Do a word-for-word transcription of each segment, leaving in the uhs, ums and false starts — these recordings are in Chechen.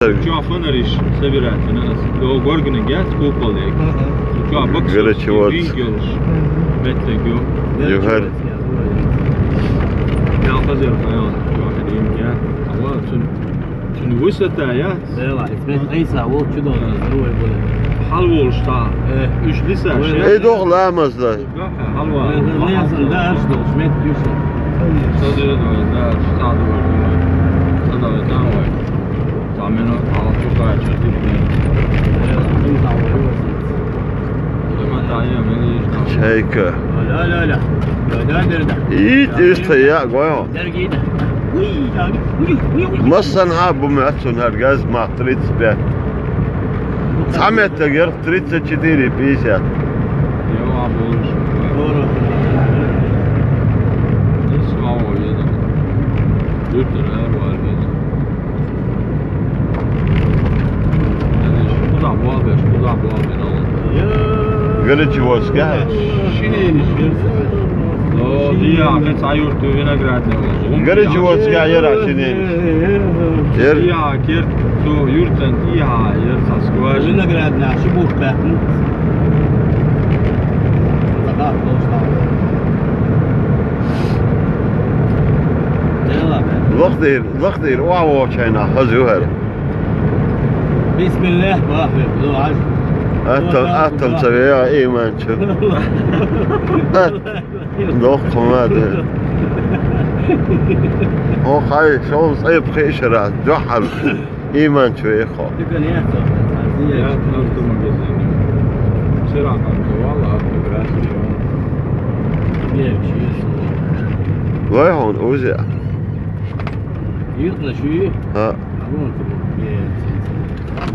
Чохь фонариш собирать йина ас. Йо, горгана гец купол яц. Чохь боксовский Горячий вот. Ринг йолуш. Меттиг ю. Юхар. Ялхазер хайон. Чохь ринг я. Ала цун, цун высота я. Дела, измет айса, вол чудо, здоровый буде. Хьал волуш та. Э. Уьш лисаш, я? Эй, дохла ламаз да. Хьал вала. Э, лесан да, аш долуш, мет юша. Со дира, да, аш саду. Со да, да, ой. Цхьа минот, хьалха чу кхача, дика. Чайка. Ит иштта я, гой хьо. Массанхьа бу моьтту цунна хӀара газ мах тридцать пять. Цхьа меттиг яра тридцать четыре пятьдесят. Горячеводская. Шинениш верца. О, диа, кхин цхьа юрт ю, виноградный волчу. Горячеводская яра шинениш. Яр. Диа, керт, цу юртан диа, яр цхьа скважина. Виноградный, ши бух баьхна. Ца хатта долуш там. Дела бе. Лахдир, лахдир, ва вочайна, хазу хар. Бисмиллах, бахве, ну, аж. Аттал, аттал ца веа, иманчу. Ат. Дохку ма де. О, хай, шо цӀе пхи шара, дуьхьал. Иманчу вехо. Ты, конечно, я автомагазин. Вчера там давала автографию. Вай хьуна, узи. Юртна шуьйи? ХӀаъ. А вон ты,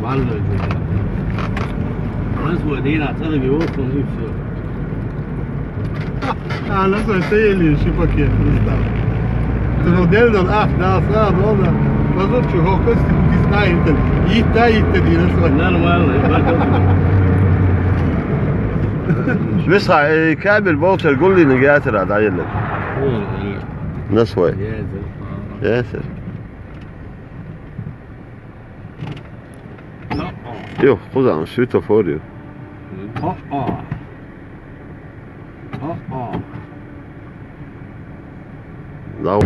бандой. Раз вой дина, цадыги вон, и всё. А, на свой стояли, ши пакет не стал. Ты ну дел дал, ах, да, са, да, да. Позор, чего, кости, не знаю, это. И та, и та, и на свой. Нормально, и так. Виса, э, кабель болчар гуллина гатара, да, или? Ой, ой. На свой. Езер. Езер. Йо, кхузахь светофор ю. О-о. О-о. Дав.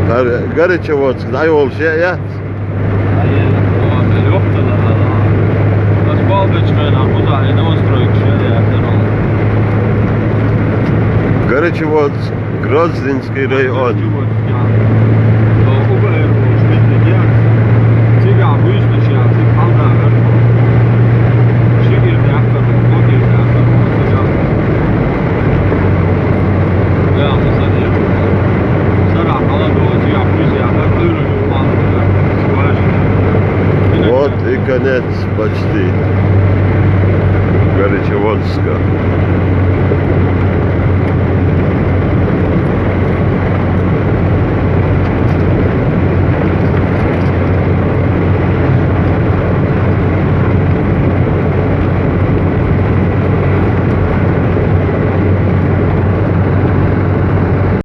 Гар-, горячеводская, дай волча, я? Ай, ай, ай. Ладно, лёгко надо, да. Ас балгачмена, кхузахь и новостройка шел, я, здорово. Горячеводск, Гроздинский район. Вот и конец почти Горячеводска.